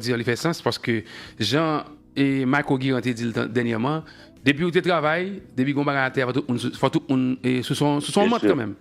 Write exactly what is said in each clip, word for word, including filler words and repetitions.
di an, li fè sans, paske jan e Michael Guérin te di l dènyèman, depi ou te travay, depi gon bagay atè, fò tout moun, fò tout moun e, sou son, sou son mant kanmenm.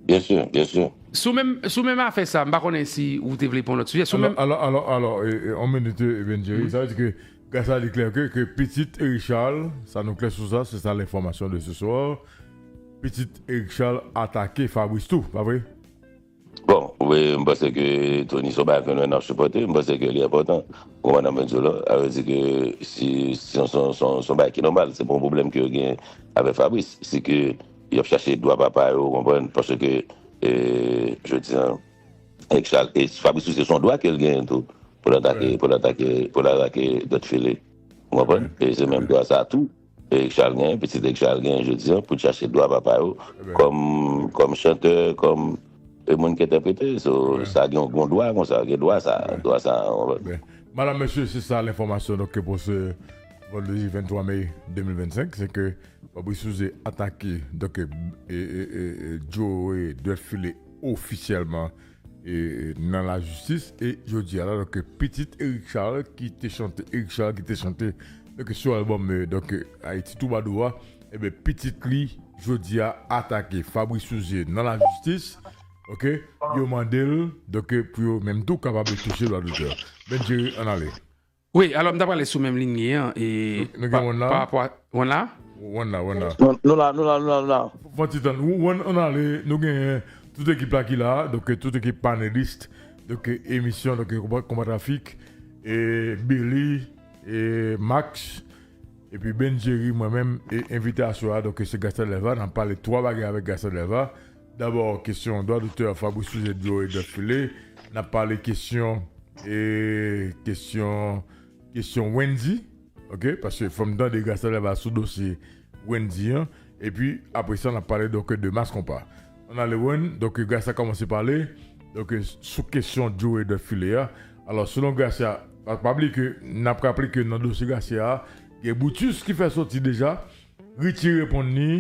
Byen si, byen si. Sou menm, sou menm afè sa, m pa konnen si ou te vle pran lòt sijè. Sou menm. Alò, alò, alò, on minit, Benjerry. Sa vle di ke Grasya di klè ke, ke pitit Eric Charles, sa nou klè sou sa, se sa lenfòmasyon de ce soir. Pitit Eric Charles atake Fabrice tou, pa vre? Bon, wi, m panse ke Tony se yon bagay ke nou menm n ap sipòte, m panse ke li enpòtan. Ou konprann sa m vle di w la? Sa vle di ke si, si se yon bagay ki nòmal, se pa yon pwoblèm ke yo gen avèk Fabrice, se ke y ap chache dwa papa yo, ou konprann, paske jodi a, Fabrice Soucié se yon dwa ke l genyen tou pou l atake, pou l atake, pou l atake Dòt Filé. Ou konprann? E se menm dwa sa a tou. Eric Charles genyen, pitit Eric Charles genyen jodi a, pou l chache dwa papa yo kòm, kòm chantè, kòm e moun ki entèprete. So, sa gen yon dwa konsa, gen dwa sa, dwa sa. Madanm, mesye, se sa lenfòmasyon donk pou se vandredi venntwa me de mil vennsenk, se ke Fabrice Soucié atake donk e, e, e, e, Joe Dwèt Filé ofisyèlman e, nan lajistis. E jodi a la, donk, pitit Eric Charles ki te chante, Eric Charles ki te chante donk, sou albòm e, donk, Ayiti Twoubadou a, ebyen, pitit li jodi a atake Fabrice Soucié nan lajistis. Oke, yo mande l donk, pou yo menm tou kapab touche dwa dotè. Benjerry, ann ale. Wi, alò m ta prale sou menm linye an e. Nou gen One la? Pa rapò a One la? One la, One la. Nou la, nou la, nou la, nou la. Fon ti tann, One, ann ale, nou gen tout ekip la ki la, donk tout ekip panelis, donk emisyon, donk Konpa Trafik, e Billy, e Max, epi Benjerry, mwen menm, e envite aswè a, donk se Grasya Delva, n ap pale twa bagay avèk Grasya Delva. Dabò, kesyon dwa dotè Fabrice Soucié, Joe Dwèt Filé, n ap pale kesyon e kesyon, kesyon Wendy, oke, paske fò m tande Grasya Delva sou dosye Wendy an, epi apre sa n ap pale donk de Mass Konpa. Ann ale One, donk Grasya kòmanse pale donk sou kesyon Joe Dwèt Filé a. Alò, selon Grasya, pa, pa bliye ke n ap raple ke nan dosye Grasya a, gen Brutus ki fè sòti deja, Richie reponn li,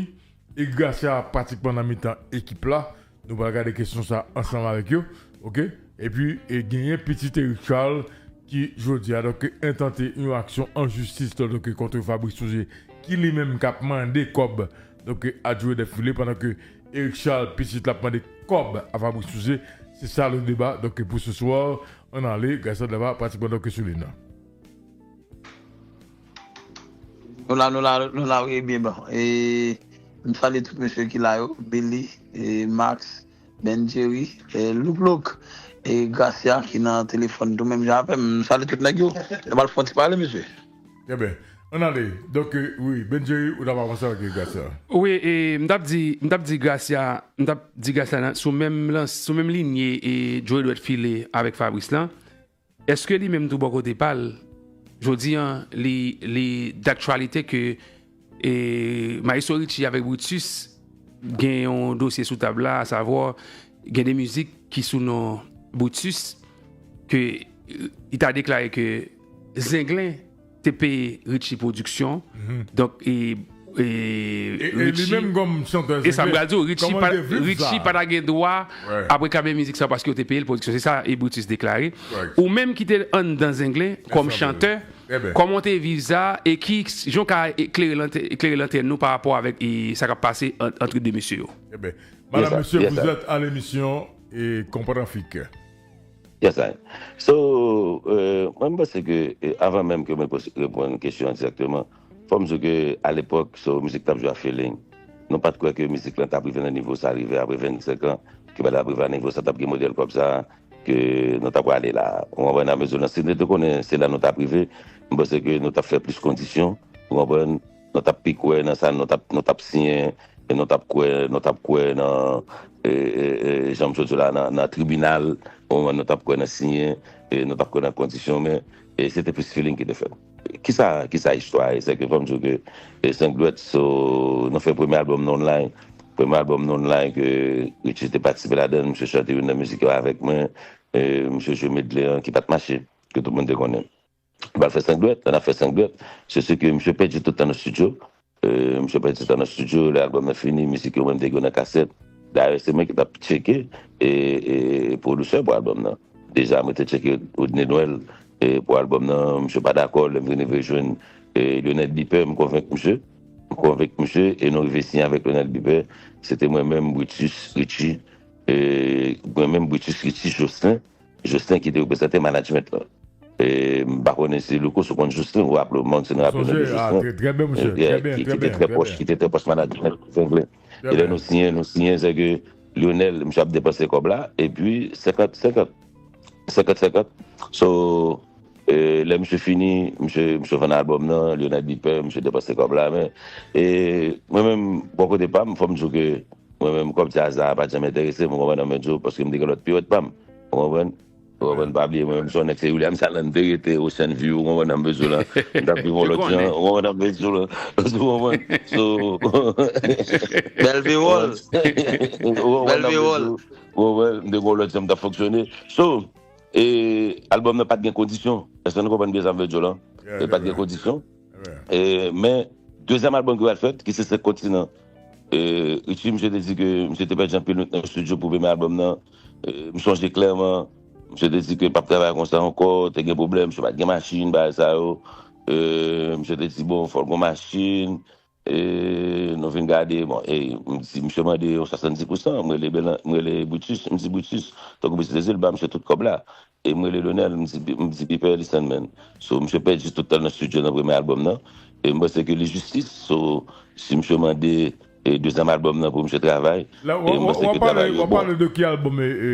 e Grasya pratikman nan mitan ekip la. Nou pral gade kesyon sa ansanm avèk yo, oke? Epi, e genyen pitit Eric Charles ki, jodi a, donk, entante yon aksyon an jistis, donk, kont Fabrice Soucié, ki li menm k ap mande kòb, donk, a Joe Dwèt Filé, pandan ke Eric Charles, pitit la, ap mande kòb a Fabrice Soucié. Se sa le deba, donk, pou se swa, ann ale, Grasya Delva, pratikman, donk, sou liy nan. Nou la, nou la, nou la, wi, byen bon. E, m salye tout mesye ki la yo, Billy, e, Max, Benjerry, e, Louk Louk, e, Grasya ki nan telefòn tou menm jan avè m. M salye tout nèg yo. Nou pral fè yon ti pale, mesye. Trè byen. Ann ale. Donk, wi, Benjerry, ou t ap avanse avèk Grasya. Wi, e, m t ap di, m t ap di Grasya, m t ap di Grasya nan, sou menm lans, sou menm linye e Joe Dwèt Filé avèk Fabrice lan. Èske li menm tou bò kote pa l, jodi a, li, li daktyalite ke e, Maestro Richie avèk Brutus gen yon dosye sou tab la, asavwa, gen de mizik ki sou non Brutus, ke, e, li ta deklare ke Zenglen te peye Richie Production. Donk, e, e, e, e li menm kòm chantè, e sa m pral di w, Richie pa, Richie pa ta gen dwa ap reklame mizik sa paske yo te peye l pwodiksyon. Se sa e Brutus deklare. Ou menm ki te anndan Zenglen kòm chantè, kòman w te viv sa e ki jan w ka klere lantè, klere lantèn nou pa rapò avèk e, sa k ap pase ant, ant de mesye yo? Madanm, mesye, vous êtes à l'émission e Konpa Trafik. Yes, I. So, euh, mwen, m panse ke, euh, avan menm ke mwen pos- reponn kesyon an dirèkteman, fò m di w ke alepòk, so, mizik t ap jwe a feeling. Nou pa t kwè ke mizik lan t ap rive nan nivo sa rive apre vennsenk an, ke bagay la ap rive a nivo sa, t ap gen modèl kòb sa, ke nou t ap prale la. Ou konprann, amezi lan, si nou te konnen se la nou t ap rive, m panse ke nou t ap fè plis kondisyon, ou konprann, nou t ap pi kwè nan sa, nou t ap, nou t ap siyen, e nou t ap kwè, nou t ap kwè nan, e, e, e, jan m sot di w la, nan, nan tribinal, ou konprann, nou t ap kwè nan siyen, e nou t ap kwè nan kondisyon, men, e se te plis feeling ki te fèt. Kisa, kisa istwa a ye? Se ke fò m di w ke, e, Senk Dwèt, so, nou fè premye albòm nou online, premye albòm nou online ke Richie te patisipe ladan l, misye chante youn nan mizik yo avèk mwen, e, misye jwe medley an ki pa t mache, ke tout moun te konnen. N pral fè Senk Dwèt, lè n ap fè Senk Dwèt, se si ke misye pèdi tout tan nan estidyo. E, misye pèdi tan nan estidyo, lè albòm nan fini, mizik yo menm te gen yo nan kasèt. Dayè, se mwen ki t ap tcheke e, e, e pwodisè pou albòm nan. Deja, mwen te tcheke Rodney Noël, e, pou albòm nan, misye pa dakò, lè m vin rive jwenn, e, Lionel Biper, m konvenk misye, m konvenk misye, e nou rive siyen avèk Lionel Biper, se te mwen menm, Brutus Richie, e, mwen menm, Brutus Richie Jocelyn, Jocelyn ki te reprezante management la. E, m pa konnen si Louko, si w konn Jocelyn, ou raple w, Mountain raple w de Jocelyn. Trè byen, mesye, trè byen, ki te trè pwòch, ki te trè pwòch management Zengle. E lè nou siyen, nou siyen, se ke Lionel, misye ap depanse kòb la, epi senkant senkant. Senkant senkant. So, e, lè misye fini, misye, misye vann albòm nan, Lionel Biper, misye depanse kòb la, men, e, mwen menm, bò kote pa m, fò m di w ke mwen menm, kòb djaz la pa t janm enterese m, ou konprann, nan mwen di w, paske m te gen lòt pirèt pa m, ou konprann? Ou konprann, pa bliye, mwen menm, se yon nèg se William Salan m te rete, Ocean View, ou konprann, nan m bezwen lan, m t ap viv yon lòt jan, ou konprann, nan m bezwen lan, ou konprann? So, Bèl viwòl. Bèl viwòl. Ou konprann, m te gen yon lòt jan m t ap fonksyone. So, e, albòm nan pa t gen kondisyon. Èske nou konprann byen sa m vle di w lan? E pa t gen kondisyon. E, men, dezyèm albòm ki pral fèt, ki se Senk Kontinan. E, Richie, misye te di ke misye te pèdi anpil nout nan estidyo pou premye albòm nan. E, m sonje klèman, misye te di ke l p ap travay konsa ankò, te gen pwoblèm, misye pa t gen machin, bagay sa yo. E, misye te di, bon, fò l gen machin. E, nou vin gade, bon, e, m di, misye mande yon swasanndis pousan, m rele Belan, m rele Brutus, m di, Brutus, tankou Brutus Dezil, ba misye tout kòb la. E m rele Lionel, m di, m di, Biper, listen, man. So, misye pèdi tout tan nan estidyo nan premye albòm nan. E m panse ke li jistis. So, si misye mande, e, dezyèm albòm nan pou misye travay, e m panse ke travay yo bon. Ou ap pale de ki albòm, e, e,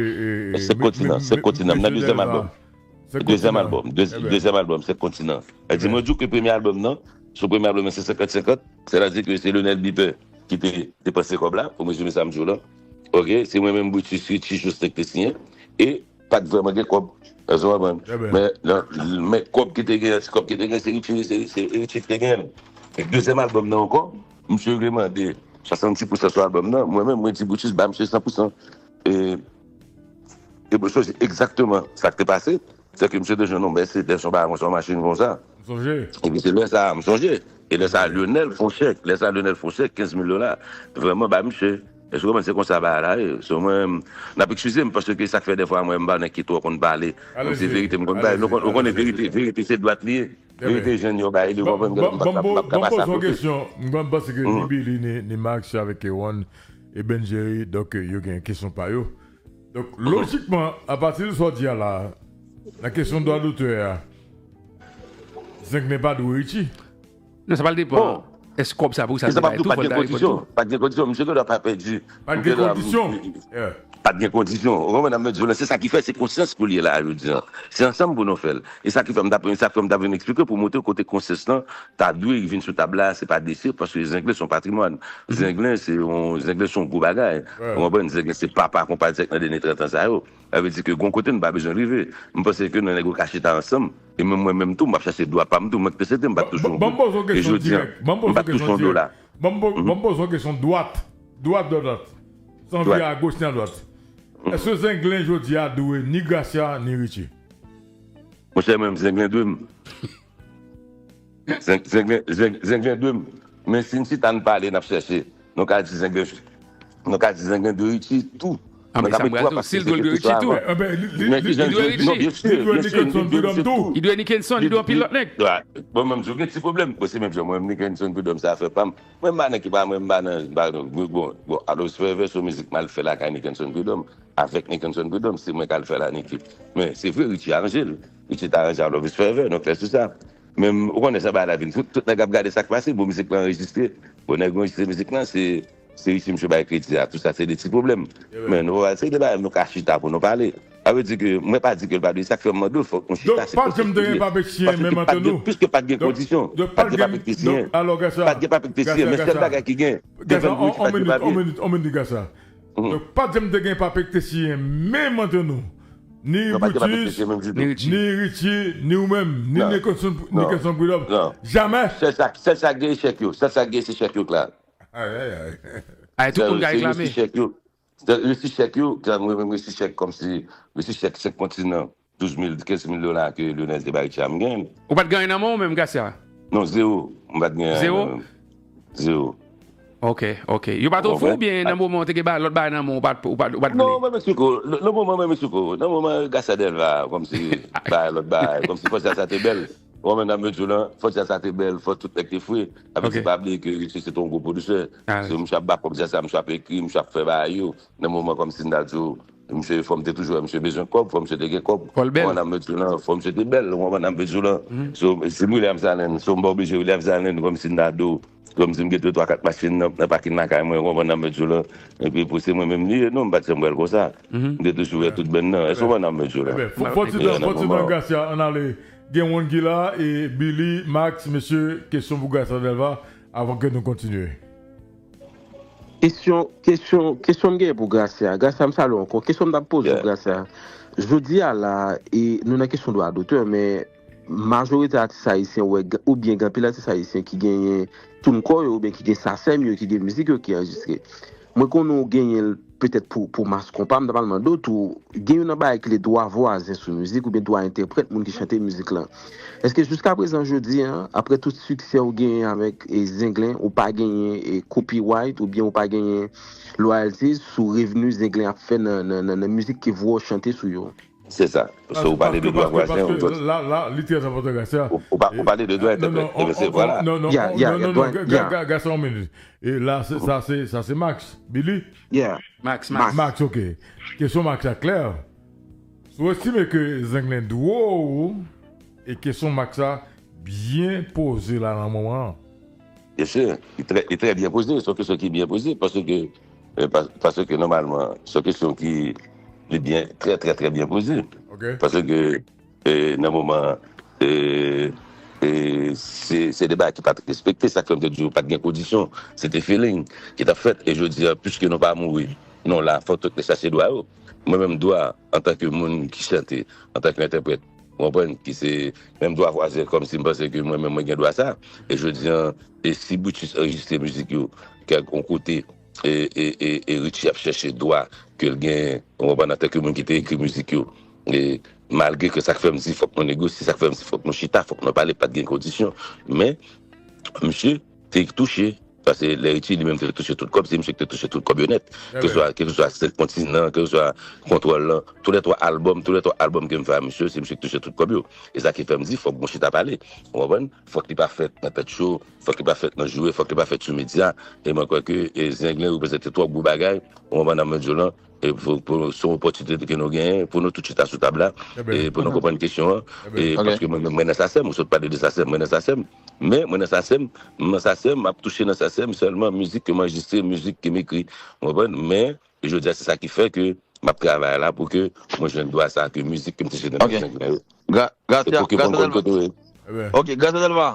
e, Senk Kontinan, Senk Kontinan, m nan dezyèm albòm. Dezyèm albòm, dezyèm albòm, Senk Kontinan. Sa di, mwen di w ke premye albòm nan, sou premye albòm nan, se senkant senkant, sètadi ke se Lionel Biper ki te depanse kòb la, pou m rezime sa m di w lan. Oke, se mwen menm, Brutus Richie Jocelyn ki te siyen. E pa t vrèman gen kòb. Èske w konprann? Men, nan, men kòb ki te gen, ti kòb ki te gen, se Richie, se, se Richie ki te gen. E dezyèm albòm nan ankò, misye vle mande swasanndis pousan sou albòm nan. Mwen menm, mwen di Brutus, ba misye san pousan. E, e mwen sonje egzakteman sa k te pase. Se ke misye te jwenn yon Mercedes, yon bagay konsa, yon machin konsa. M sonje. Epi se lè sa a, m sonje. E lè sa a, Lionel fè yon chèk. Lè sa a, Lionel fè yon chèk, kenz mil dola. Vrèman, ba misye. Èske w konprann, se konsa bagay la ye? So, mwen, n ap eskize m, paske sa k fè dèfwa mwen, m pa nèg ki twò konn pale. Menm si verite m konn bay. Nou konn, ou konnen verite, verite se dwat li ye. Verite jèn yo bay li, ou konprann, m p ap ka pase akote. Ban m poze yon kesyon. M konn panse ke ni Billy, ni, ni Max avèk Ewan e Benjerry, donk, yo gen kesyon pa yo. Donk, lojikman, apati de sa w di a la, nan kesyon dwa dotè a, Zenglen pa dwe Richie. Non, sa pral depann. Èske kòb sa pou sa te bay tou, fò l ta reponn tou. Pa t gen kondisyon, misye gen dwa pa pèdi. Pa t gen kondisyon. Pa t gen kondisyon. Ou konprann, m di w la, se sa ki fè se konsyans pou l ye la, jodi a. Se ansanm pou nou fè l. E sa ki fè m t ap, e sa k fè m t ap vin eksplike pou montre kote konsyans lan ta dwe vin sou tab la, se pa dese, paske Zenglen se yon patrimwàn. Zenglen se yon, Zenglen se yon gwo bagay. Ou konprann? Zenglen se papa konpa dirèk nan dènye trant an sa yo. Sa vle di ke gon kote nou pa bezwen rive. M panse ke nou nèg yo ka chita ansanm. E menm mwen menm tou, m ap chache dwa pa m tou, mwen k te sete, m pa t touche yon goud. E jodi a, m pa t touche yon dola. Ban m poze yon kesyon dwat. Dwat, dwat, dwat. San vire agoch ni adwat. Èske Zenglen jodi a dwe ni Gracia, ni Richie? Monchè, mwen menm, Zenglen dwe m. Zeng-, Zenglen, Zeng-, Zenglen dwe m. Men si n chita n pale, n ap chèche. Nou ka di Zenglen, nou ka di Zenglen dwe Richie tou. Anben, sa m pral di w, si l dwe l dwe Richie tou. Men ki jan l dwe Richie? Non, byen si, byen si, li dwe Nickenson Prud'homme tou. Li dwe Nickenson, li dwe anpil lòt nèg. Bon, menm di w gen ti pwoblèm. Bon, se menm jan mwen, Nickenson Prud'homme, se afè pa m. Mwen, m pa nan ki pa mwen, m pa nan, m pa nan, bon, bon, Alovis Forever, se yon mizik m al fè lakay Nickenson Prud'homme. Avèk Nickenson Prud'homme, se mwen k al fè l a Nicky. Men, se vre, Richie aranje l. Richie t aranje Alovis Forever, nou klè sou sa. Men, ou konnen sa bagay la vin. Tout, tout nèg ap gade sa k pase, bon, mizik la anrejistre. Bon, nèg yo anrejistre mizik la, se, se Richie misye bay kredi a. Tout sa, se de ti pwoblèm. Men, nou pa, se de bagay nou ka chita pou nou pale. Sa vle di ke, mwen pa di ke l pa dwe, sa k fè m mande w, fòk nou chita, se konsyans ki ye. Paske pa t gen, piske pa t gen kondisyon, pa t gen papye ki te siyen. Pa t gen papye ki te siyen, men sèl bagay ki gen, te vann bourik, pa t gen papye. Donk, pa t janm te gen papye ki te siyen, menm ant nou. Ni Brutus, ni Richie, ni ou menm, ni Nickenson, Nickenson Prud'homme. Jamè. Sèl sa, sèl sa k gen se chèk yo. Sèl sa k gen se chèk yo k la. Ay, ay, ay. Ay, tout moun ka reklame. Resi chèk yo. Resi chèk yo, k la, mwen menm resi chèk kòmsi, resi chèk Senk Kontinan, douz mil, kenz mil dola ke Lionel te bay Richie a, m gen l. Ou pa t gen anyen nan men w menm, Gracia? Non, zewo. M pa t gen anyen nan men m. Zewo. Ok, ok. Yo pa t ofri w oubyen nan moman w te gen ba- lòt bagay nan men w, ou pa t ou pa t ou pa t vle? Non, mwen Meksiko. Nan moman mwen Meksiko. Nan moman Gracia Delva, kòmsi bay lòt bagay, kòmsi fòs sa te bèl. Ou konprann sa m vle di w lan? Fòs sa te bèl, fòs tout nèg te fre. Sa vle di pa bliye ke Richie se te yon gwo pwodisè. So, misye ap ba kòb sa, misye ap ekri, misye ap fè bagay yo. Nan moman kòmsi m ta di w, misye, fò m te toujou wè misye bezwen kòb, fò misye te gen kòb. Ou konprann sa m vle di w lan? Fò misye te bèl, ou konprann sa m vle di w lan? So, si m rele Amzalen, so m pa oblije rele Amzalen, kòmsi m ta di w, kòmsi m gen de twa kat machin nan, nan pakin lakay mwen, ou konprann sa m vle di w lan? Epi pou se mwen menm li ye, non, m pa t janm wè l konsa. M te toujou wè tout bèn nan. Èske ou konprann sa m vle di w lan? Fò ti dan, fò ti dan Gracia, ann ale. Gen moun ki la, e Billy, Max, mesye, kesyon pou Gracia Delva, avan ke nou kontinye. Kesyon, kesyon, kesyon m genyen pou Gracia. Gracia, m salye w ankò. Kesyon m t ap poze w, Gracia. Jodi a la, e nou nan kesyon dwa dotè, men majorite atis ayisyen, wè, oubyen gen anpil atis ayisyen ki genyen ToonCore yo, oubyen ki gen SACEM yo, ki gen mizik yo ki anrejistre. Mwen konnen w genyen l petèt pou, pou Mass Konpa, m ta pral mande w tou, gen youn nan bagay ki rele dwa vwazen sou mizik oubyen dwa entèprèt moun ki chante mizik lan. Èske jiskaprezan jodi a, apre tout siksè w genyen avèk e, Zenglen, ou pa genyen e, copyright oubyen ou pa genyen royalties sou revni Zenglen ap fè nan, nan, nan, nan mizik ke vwa w chante sou yo? Se sa. So, ou pale de dwa vwazen, ou, la, la, li trè enpòtan, Gracia. Ou, ou pale de dwa entèprèt, se vwala. Non, non, non, non, non, Gracia, yon minit. E la, sa se, sa se Max. Billy? Yeah. Max, Max. Max, ok. Kesyon Max la klè. Si w estime ke Zenglen dwe w, e kesyon Max la byen poze la nan moman an. Byen si, li trè, li trè byen poze, se yon kesyon ki byen poze, paske, paske nòmalman, se yon kesyon ki li byen, trè, trè, trè byen poze. Paske, e, nan moman, e, e, se, se de bagay ki pa t respekte, sa k fè m te di w pa t gen kondisyon, se te feeling ki t ap fèt, e jodi a, piske nou pa mouri, nou la, fòk tout nèg chache dwa yo. Mwen menm dwa, antanke moun ki chante, antanke entèprèt, ou konprann, ki se menm dwa vwazen, kòmsi m panse ke mwen menm mwen gen dwa sa. E jodi a, e si Brutus anrejistre mizik yo, kèk yon kote, e, e, e, e Richie ap chèche dwa ke l genyen, ou konprann, antanke moun ki te ekri mizik yo. E malgre ke sa k fè m di fòk nou negosye, sa k fè m di fòk nou chita, fòk nou pale, pa t gen kondisyon. Men, misye te touche. Paske lè Richie li menm te touche tout kòb, se misye ki te touche tout kòb yo nèt. Keseswa, keseswa Senk Kontinan, keseswa Kontwòl lan, tou lè twa albòm, tou lè twa albòm ke m fè a misye, se misye ki touche tout kòb yo. E sa ki fè m di fòk nou chita pale. Ou konprann? Fòk li pa fèt nan tèt cho, fòk li pa fèt nan joure, fòk li pa fèt sou medya. E mwen kwè ke e Zenglen reprezante twòp gwo bagay, ou konprann sa m vle di w lan, e pou, pou, se yon opòtinite ke nou genyen pou nou tout chita sou tab la, e pou nou konprann kesyon an. E paske mwen menm mwen nan SACEM, ou sot pale de SACEM, mwen nan SACEM. Men mwen nan SACEM, m nan SACEM, m ap touche nan SACEM sèlman mizik ke m anrejistre, mizik ke m ekri. Ou konprann? Men, jodi a, se sa ki fè ke m ap travay la pou ke mwen jwenn dwa sa ke mizik ke m te chante nan Zenglen yo. Gracia, Gracia Delva. Ok, Gracia Delva.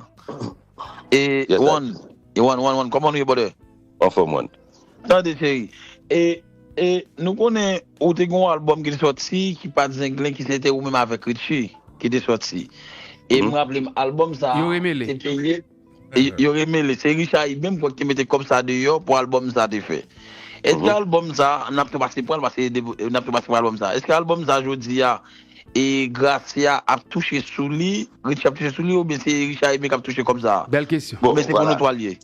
E One, e One, One, One, kòman nou ye, brother? Anfòm, One. Tande, cheri. E, e nou konnen ou te gen yon albòm ki te sòti, ki pa t Zenglen, ki se te ou menm avèk Richie ki te sòti. E m raple m, albòm sa a, se te ye, yo remele. Se Richard Iben, m kwè, ki te mete kòb sa deyò pou albòm sa a te fè. Èske albòm sa a, n ap tou pase pran l, paske n ap tou pase pran albòm sa a. Èske albòm sa a, jodi a, e Gracia ap touche sou li, Richie ap touche sou li, oubyen se Richard Iben k ap touche kòb sa a? Bèl kesyon. Oubyen se Konotwa l ye?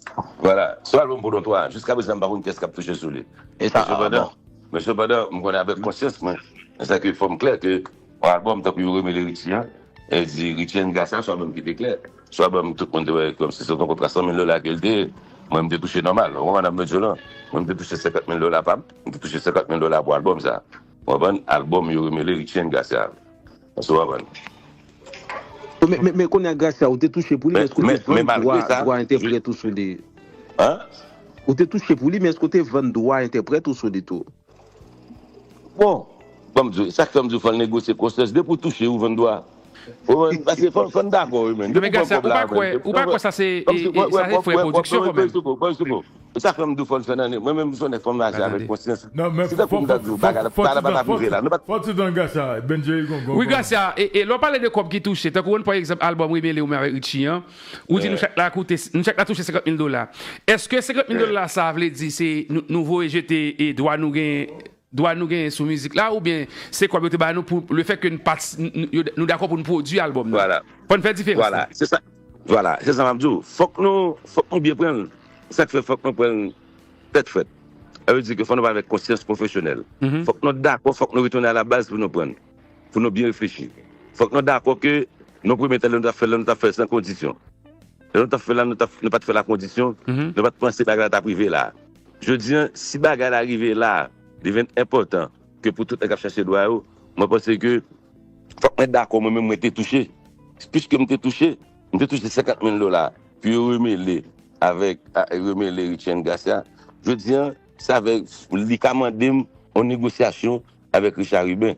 Vwala. Se yon albòm Konotwa, jiskaprezan m pa konn kiyès k ap touche sou li. E sa, a bon. Men sepandan, m konnen avèk konsyans mwen, men sa ke fò m klè ke yon albòm tankou yo remele Richie an, e di Richie and Gracia, se yon albòm ki te klè. Se yon albòm tout moun te wè kòmsi se yon kontra san mil dola ke l te ye. Mwen, m te touche nòmal. Ou konprann sa m vle di w lan? Mwen, m te touche senkant mil dola pa m. M te touche senkant mil dola pou albòm sa. Ou konprann? Albòm yo remele Richie and Gracia. Èske w konprann? Men, men, men kounye a, Gracia, ou te touche pou li, men èske ou te vann dwa, dwa entèprèt ou sou li? Ou te touche pou li, men èske ou te vann dwa entèprèt ou sou li tou? Bon, ban m di w, sa k fè m di w fò l negosye konsyans, depi w touche, ou vann dwa. Ou konprann? Paske fò, fò n dakò, wi, men. Depi w pran kòb la, ou pa kwè, ou pa kwè sa se, sa se frè pwodiksyon, kanmenm. E sa k fè m di w fò l fè nan, mwen menm, m se yon nèg fò m aji avèk konsyans. Se tankou m ta di w, bagay la pa t ap rive la. Nou pa t. Fò ti dan Gracia, Benjay gon gon. Wi, Gracia, e lè w pale de kòb ki touche, tankou w pran egzanp albòm Remele ou menm avèk Richie an, ou di nou chak la koute, nou chak la touche senkant mil dola. Èske senkant mil dola sa vle di se nou voye jete e dwa nou gen dwa nou genyen sou mizik la, oubyen se kòb yo te ba nou pou lefètke nou dakò pou n pwodui albòm nan? Fò n fè diferans la. Vwala, se sa m ap di w. Fòk nou, fòk nou byen pran l. Se sa k fè fòk nou pran l tèt frèt. Sa vle di ke fò nou pale avèk konsyans pwofesyonèl. Fòk nou dakò, fòk nou retounen a la baz pou nou pran. Pou nou byen reflechi. Fòk nou dakò ke non premye tan lè nou t ap fè l, nou t ap fè l san kondisyon. Lè nou t ap fè l la, nou t ap, nou pa t fè l a kondisyon, nou pa t panse bagay la t ap rive la. Jodi an, si bagay la rive la, li vin enpòtan ke pou tout nèg k ap chache dwa yo, mwen panse ke fòk mwen dakò, mwen menm mwen te touche. Piske m te touche, m te touche senkant mil dola pou yo remele avèk, a, remele Richie Anne Gracia. Jodi an, sa vle, li ka mande m yon negosyasyon avèk Richard Rubin.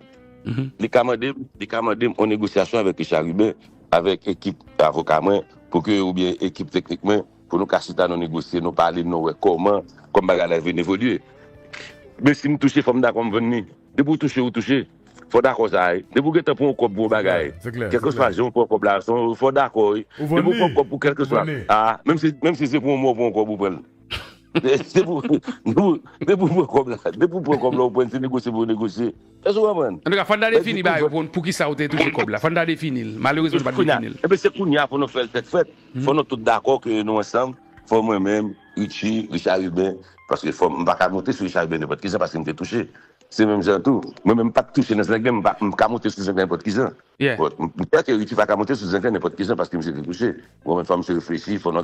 Li ka mande m, li ka mande m yon negosyasyon avèk Richard Rubin, avèk ekip avoka mwen, pou ke, oubyen ekip teknik mwen, pou nou ka chita, nou negosye, nou pale, nou wè kòman, kòm bagay la vin evolye. Men si m touche, fò m dakò m vann li. Depi w touche, ou touche. Fò w dakò sa, wi. Depi w gentan pran yon kòb pou yon bagay, kèlkeswa jan w pran kòb la, fò w dakò, wi. Depi w pran kòb pou kèlkeswa, a, menm si, menm si se pou yon mò, w pran yon kòb, ou pran l. Depi w, depi w, depi w pran kòb la, depi w pran kòb la, ou pran l, se negosye pou w negosye. Èske w konprann? Antouka, fò n ta defini bagay yo pou, pou ki sa ou te touche kòb la. Fò n ta defini l. Malerezman, nou pa t defini l. Ebyen, se kounya pou nou fè l tèt frèt. Fò nou tout dakò ke nou ansanm, fò mwen menm, Richie, Richard Rubin, paske fò, m pa ka monte sou Richard Rubin nenpòt ki jan paske m te touche. Se menm jan tou. Mwen menm m pa t touche nan zenglen, m pa, m ka monte sou zenglen nenpòt ki jan. Bon, m, m kwè ke Richie pa ka monte sou zenglen nenpòt ki jan paske misye te touche. Bon, men fò misye reflechi, fò nou